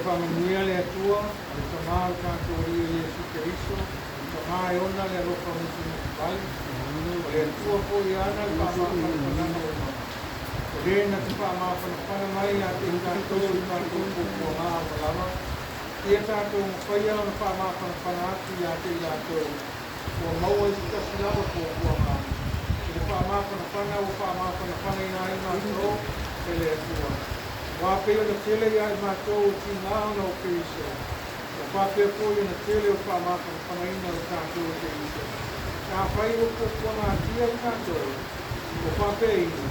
faamanuia le Atua, o le Tama o le tatou Alii o Iesu Keriso, o le Tama e ona le alofa mutumutuvale, o le Atua foi e ana le faamafanafanaga uma, o Le na te faamafanafana mai ia te i tatou i le tatou puapuaga uma lava, ia tatou mafaia ona faamafanafana atu ia te i latou ua maua i se tasi lava puapuaga, i le faamafanafana ua faamafanafanaina ai matou e le Atua. Aua pei ona tele ia i matou o tiga ona o Keriso, ua faapea foi ona tele o le faamafanafanaina o tatou e Keriso. Afai ua puapuagatia i tatou, ua faapea-ina,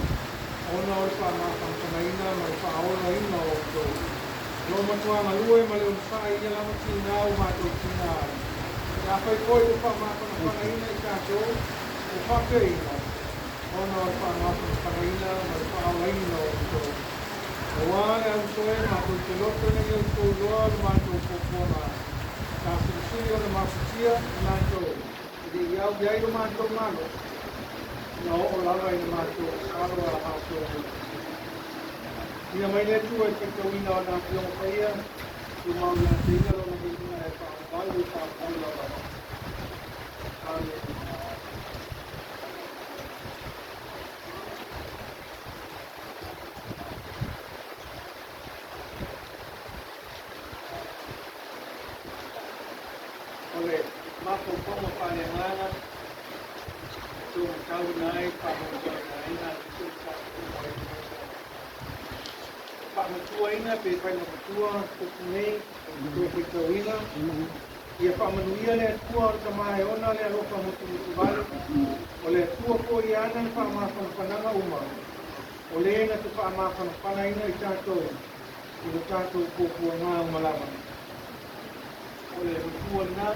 ona o le faamafanafanaina ma le faaolaina o outou. O lo matua galue ma le onosai ia lava tiga ua matou tiga ai. Pe afai foi ua faamafanafanaina i tatou, ua faapea-ina, ona o le faamafanafanaina ma le faaolaina o outou. Aua le auso e matou te loto ina ia outou iloa lo matou puapuaga, sa silisili ona mafatia i matou e le i au i ai lo matou malosi, na oo lava ina matou masalo a matou nei. Tuuina mai le Atua i le faitauina o Lana Afioga Paia, tumau ia te Ia Lona viiga e faavavau e faavavau lava. Amene. O le mafaufauga faaleagaga e tou matauina ai, faamautuaina ai na te tatou ai faamatuaina pe fai matua upu nei tou faitauina. Ia faamanuia le Atua o le Tama e ona le alofa mutumutuvale, o le Atua foi e ana le faamafanafanaga uma, o le na te faamafanafanaina i tatou i lo tatou puapuaga uma lava. O le matua lena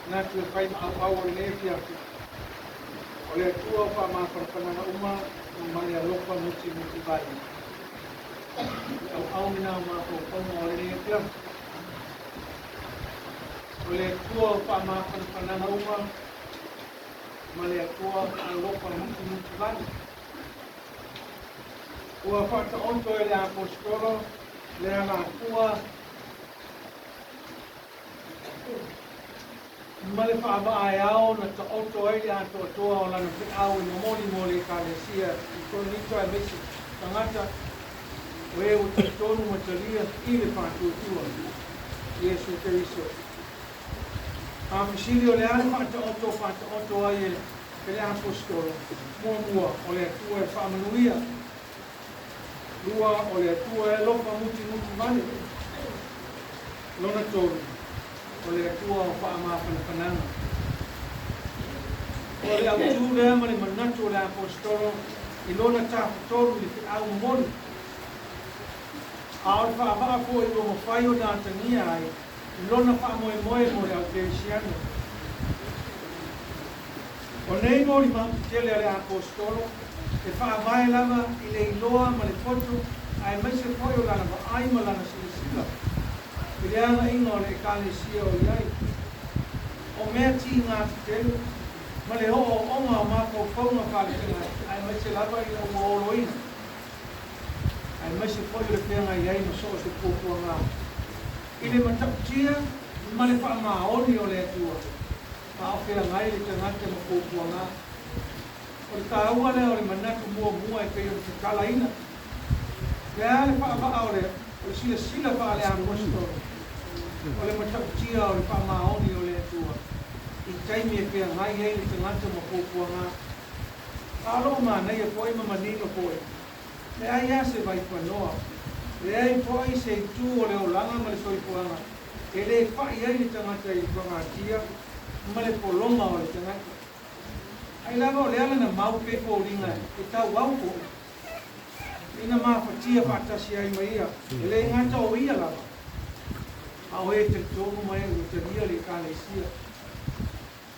manatu e fai ma auau o lenei afiafi, o le Atua o faamafanafanaga uma ma le alofa mutimutivale. Le auau lena o mafaufauga o lenei afiafi. O le Atua o faamafanafanaga uma ma le Atua alofa mutimutivale. Ua faataoto e le Aposetolo le alafua ma le faavaaeao na taoto ai le atoatoa o lana feau e momoli mo le Ekalesia i Korinito aemaise tagata o e ua talitonu ma talia i le faatuatua Iesu Keriso. A fesili o le a le faataoto faataoto ai e le Aposetolo? Muamua, o le Atua e faamanuia. Lua, o le Atua e alofa mutimuti vale. Lona tolu, o le Atua o faamafanafanaga. O le autū lea ma le manatu o le Aposetolo i lona tafatolu i le feau momoli, a o le faavaa foi ua mafai ona atagia ai lona faamoemoe mo le aukerisiano. O nei molimau tetele a le Aposetolo e faavae lava i le iloa ma le poto aemaise foi o lana vaai ma lana silasila i le agaiga o le Ekalesia o i ai. O mea tiga tetele ma le ooooga o mafaufauga faalefeagai aemaise lava ina ua oloina, aemaise foi o le feagai ai ma so o se puapuaga i le matautia ma le faamaoni o le Atua, a o feagai le tagata ma puapuaga. O le taua lea o le manatu muamua e pei ona tatalaina. Le a le faavaa o le silasila faale-Aposetolo, o le matautia o le faamaoni o le Atua i taimi e feagai ai le tagata ma puapuaga. A o loo manaia foi ma manino foi, leai a se vaipanoa, leai foi se itu o le olaga ma le soifuaga e le fa'i ai le tagata i le pagatia ma le pologa o le tagata. Ai lava o le ala na mau pei foliga e tauau foi ina mafatia faatasi ai ma ia, e le gata o ia lava, a o e talitonu ma e ua talia le Ekalesia.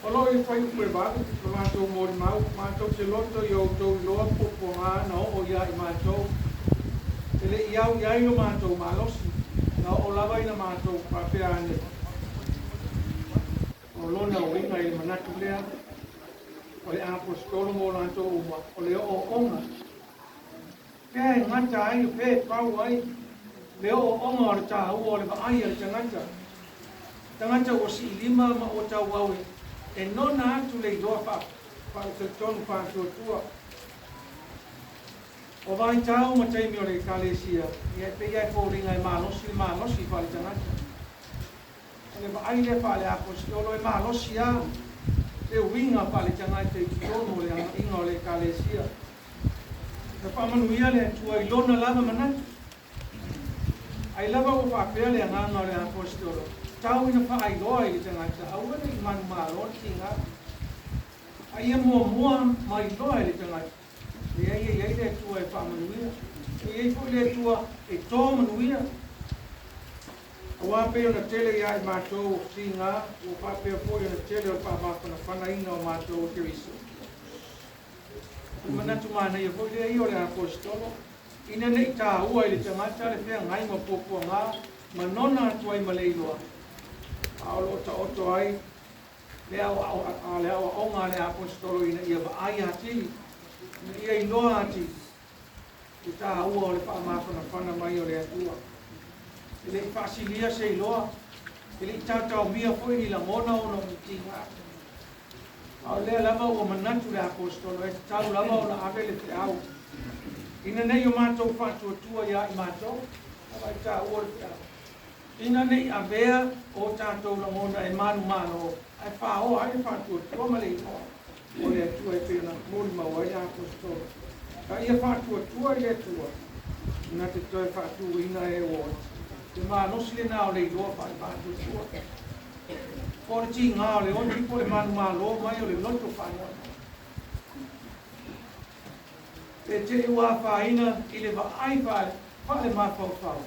O lo o i fuaiupu e 8 lo matou molimau, matou te loto i outou iloa puapuaga na oo ia i matou, e le i au i ai lo matou malosi, na oo lava ina matou faapea ane. O lona uiga i le manatu lea o le Aposetolo mo latou uma, o le ooooga. Pea e gata ai, pea e pau ai Le ooooga o le taua o le vaai a le tagata, tagata ua siilima ma ua tauau e nona atu le iloa faaletalitonu faatuatua. O vaitau ma taimi o le Ekalesia, ia e pei lava e foliga e malosi le malosi faaletagata. O le vaai lea faale-Aposetolo e malosi lava le uiga faaletagata i totonu o le agaiga o le Ekalesia. Na faamanuia le Atua i lona lava manatu. Ai lava ua faapea le agaga o le Aposetolo, tau ina faailoa i le tagata, aua ne i manumalo le tiga. A ia muamua mailoa e le tagata, leai e i ai le Atua e faamanuia, e i ai foi le Atua e to manuia. Aua pei ona tele ia i matou o tiga, ua faapea foi ona tele o le faamafanafanaina o matou e Keriso. O le manatu manaia foi lea ia o le Aposetolo, ina ne i taua i le tagata le feagai ma puapuaga ma nona atu ai ma le iloa, a o lo o taoto ai le aoaoga a le Aposetolo ina ia vaai atili, ina ia iloa atili le taua o le faamafanafana mai o le Atua. E le i faasilia se iloa, e le i taotaomia foi ni lagona ona o ni tiga. A o lea lava ua manatu le Aposetolo e tatau lava ona ave le feau, ina ne i o matou faatuatua ia i matou, aua e taua le feau, ina ne i avea o tatou lagona e manumalo, ae faoa ai le faatuatua ma le iloa o le Atua e pei ona molimau ai le Aposetolo. A ia faatuatua i le Atua, na te toe faatuina e ua oti. Le malosi lena o le iloa faale-faatuatua. Po o le tiga o le oti, po o le manumalo mai o le loto faanoanoa. Pe te i ua afaina i le vaai faale-mafaufau,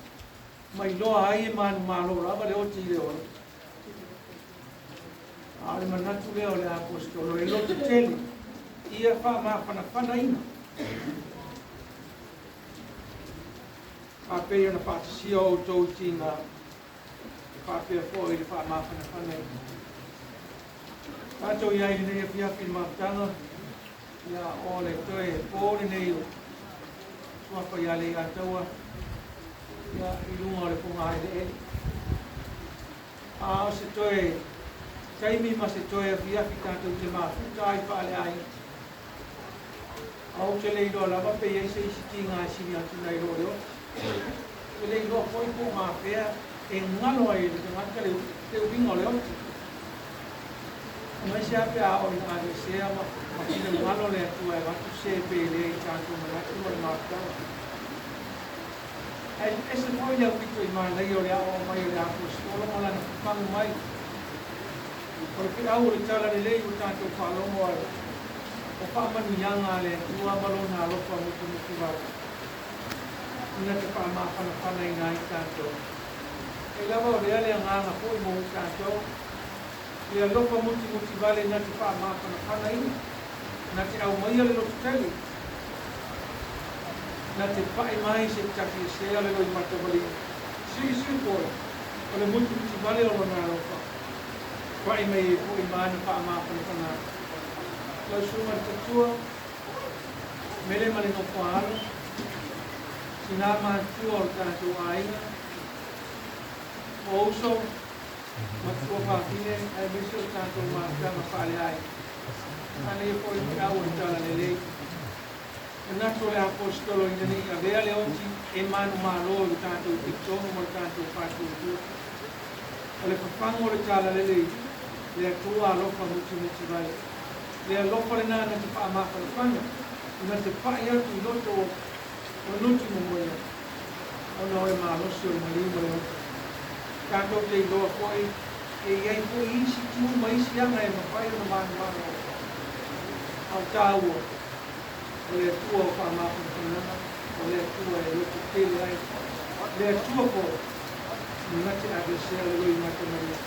ma iloa ai e manumalo lava le oti i le ola. A o le manatu lea o le Aposetolo e loto tele, ia faamafanafanaina. Faapei ona faatasia outou i tiga, e faapea foi le faamafanafanaina. Tatou i ai i lenei afiafi i le mafutaga, ia o le toe po lenei o suafa ia Leiataua, ia i luga o le fogaeleele. A o se toe taimi ma se toe afiafi tatou te mafuta ai faaleaiga. A ou te le iloa lava pe i ai se isi tiga e sili atu nai lo le oti. E le iloa foi po o gafea e galo ai e le tagata le uiga o le oti. Aemaise lava pe a oo ina aveesea ma finagalo le Atua e avatu se pele i tatou manatu ma le mafutaga. Ae ese foi le aupito i manaia o le aoao mai o le Aposetolo ma lana fafagu mai. O le feau o le talalelei ua tatou faalogo ai, o faamanuiaga a le Atua ma Lona alofa mutumutuvale, ina te faamafanafanaina ai tatou. E lava o lea le agaga foi mo tatou, le alofa mutimutivale na te faamafanafanaina, na te aumaia le lototele, na te pai mai se tafiesea le loimatavaliga. Silisili foi, o le mutimutivale o lona alofa, pai mai ai foi ma ana faamafanafanaga. Lau susuga i le Tatua, Mele ma le nofo a alo, tina matutua o le tatou aiga, o uso, matua fafine, aemaise o le tatou mafutaga faaleaiga. Manaia foi le feau o le talalelei. Manatu o le Aposetolo ina ne i avea le oti e manumalo i le tatou talitonu ma le tatou faatuatua. O le fafagu o le talalelei, le Atua alofa mutimutivale. Le alofa lena na te faamafanafana, na te pai atu i loto o nuti momoia, ona o le malosi o le maliu ma le oti. Tatou te iloa foi e i ai foi isi tu ma isi aga e mafai ona manumalo. A o taua, o le Atua o faamafanafanaga, o le Atua e loto tele ai, le Atua foi na te aveesea le loimatamalie.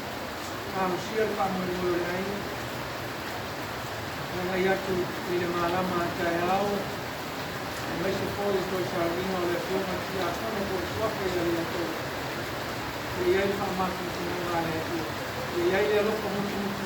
Talosia le faamoemoe o le aiga, agai atu i le malama a taeao, aemaise foi le toe sauniga o le Afioga i le Tiakono po o le Suafa ia Leiataua. E i ai le faamafanafanaga a le Atua, e i ai le alofa mutimuti.